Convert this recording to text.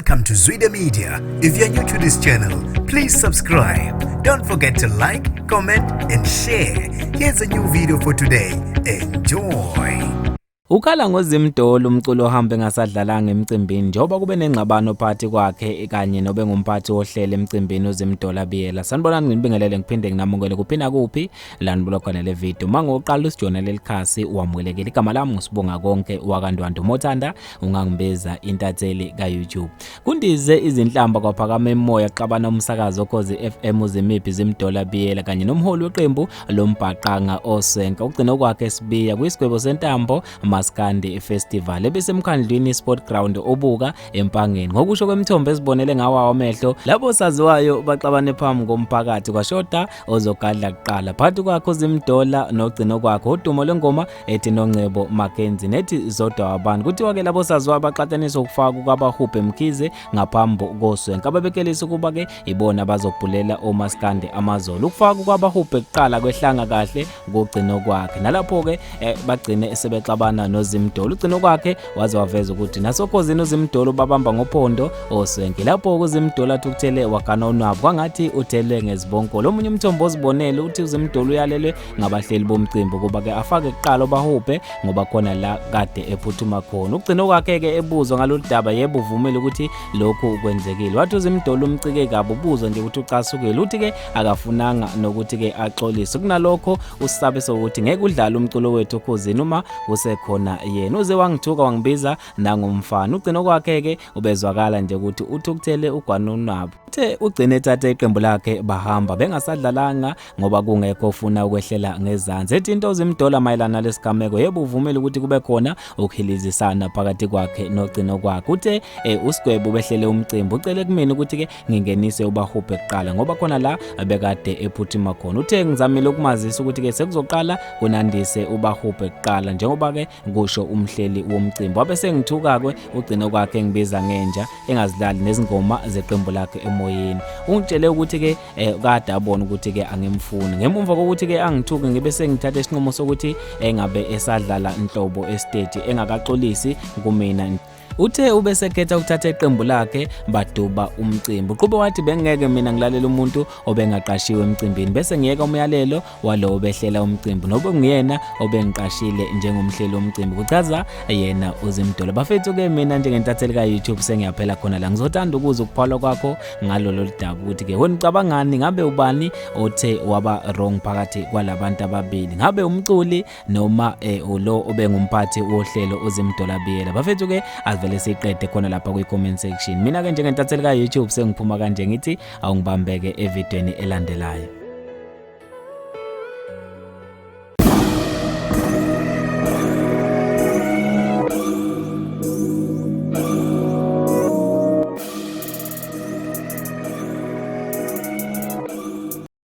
Welcome to Zwida Media. If you're new to this channel, please subscribe. Don't forget to like, comment, and share. Here's a new video for today. Enjoy. Ukhala ngoZimdollar umculo ohambe engasadlalanga emcimbini njengoba kube nengxabano phakathi kwakhe kanye nobengumphathi wohlelo emcimbini uZimdollar Biyela. Sanibonani, nginibingelele ngiphinde nginamukele kuphi nakuphi la nibuka khona le video. Uma ngoqala usijona leli khasi, wamukelekile. Igama lami nguSibonga Konke wakaNdwandwe. Mothanda ungangibiza intatheli ka-YouTube. Kundize izinhlamba kwaphakama emoya xabana umsakazo oKhozi FM uZimiphi Zimdollar Biyela kanye nomholi weqembu lombhaqanga oSwenka ugcina kwakhe Sibiya kwisigwebo sentambo Maskandi Festival ebesemkhandlwini Sport Ground obuka eMpangeni. Ngokusho kwemithombo ezibonele ngawawo amehlo, labo saziwayo baxabane phambi komphakathi, kwashoda ozogadla kuqala phakathi kwakho Zimdollar nogcino kwakho udumo lwengoma ethi Nongcebo Mackenzie nethi Zodwa Wabantu. Kuthiwa ke labo saziwayo baxatshaniswa ukufaka kukaBahubhe Mkhize ngaphambi koSwenka, ababekelisa ukuba ke ibona bazobhulela omaskandi amazolo. Ukufaka kukaBahubhe kuqala kwehlanga kahle kugcino kwakhe, nalapho ke bagcine sebexabana noZimdollar. Ugcino kwakhe waze waveza ukuthi nasokhozini uZimdollar babamba ngophondo oSwenke. Lapho uZimdollar athukuthele wagana unwabu kwangathi uthelwe ngezibonkolo. Omunye umthombo ozibonele uthi uZimdollar uyalelwe ngabahleli bomcimbi ukuba ke afake kuqala oBahubhe ngoba khona la kade ephuthuma khona. Ugcino kwakhe ke ebuzwa ngalolu daba, yebo, uvumile ukuthi lokhu kwenzekile. Wathi uZimdollar umcike kabi, ubuzwa nje ukuthi ucasukile. Uthi ke akafunanga nokuthi ke axolise, kunalokho usabe sokuthi ngeke udlale umculo wethu oKhozini uma usekhona yena. Uze wangithuka wangibiza nangomfana. Ugcino kwakhe ke ubezwakala nje ukuthi uthukuthele ugwanonwabo. Uthe ugcine ethathe iqembu lakhe bahamba bengasadlalanga ngoba kungekho ofuna ukwehlela ngezansi. Ethi into uZimdollar mayelana nalesigameko, yebo, uvumile ukuthi kube khona ukuhilizisana phakathi kwakhe nogcino kwakhe. Uthe uSigwebo behlele umcimbi ucele kumina ukuthi ke ngingenise uBahubhe kuqala ngoba khona la bekade ephuthuma khona. Uthe ngizamile ukumazisa ukuthi ke sekuzoqala kunandise uBahubhe kuqala njengoba ke kusho umhleli womcimbi. Wabe sengithuka ke ugcino kwakhe ngibiza ngenja engazidlali nezingoma zeqembu lakhe emoyeni. Ungitshele ukuthi ke kade abona ukuthi ke angimfuni. Ngemumva kokuthi ke angithuke, ngibe sengithatha isinqumo sokuthi engabe esadlala inhlobo estage engakaxolisi kumina. Uthe ubesekhetha ukuthatha iqembu lakhe baduba umcimbi. Uqhube wathi bengeke mina ngilalela umuntu obengaqashiwe emcimbini bese ngiyeka umyalelo walowo behlela umcimbi nobe nguyena obengiqashile njengomhleli womcimbi, kuchaza yena uZimdollar. Bafethu ke mina njengentatheli ka-YouTube sengiyaphela khona la. Ngizothanda ukuzwa ukuphawula kwakho ngalolo daba ukuthi ke wena ucabangani, ngabe ubani othe waba wrong phakathi kwalabantu ababili, ngabe umculi noma lo obengumphathi wohlelo uZimdollar Biyela? Bafethu ke asivele siqede khona lapha kwi-comment section. Mina ke njengentatheli ka-YouTube sengiphuma kanje, ngithi awungibambeke evidweni elandelayo.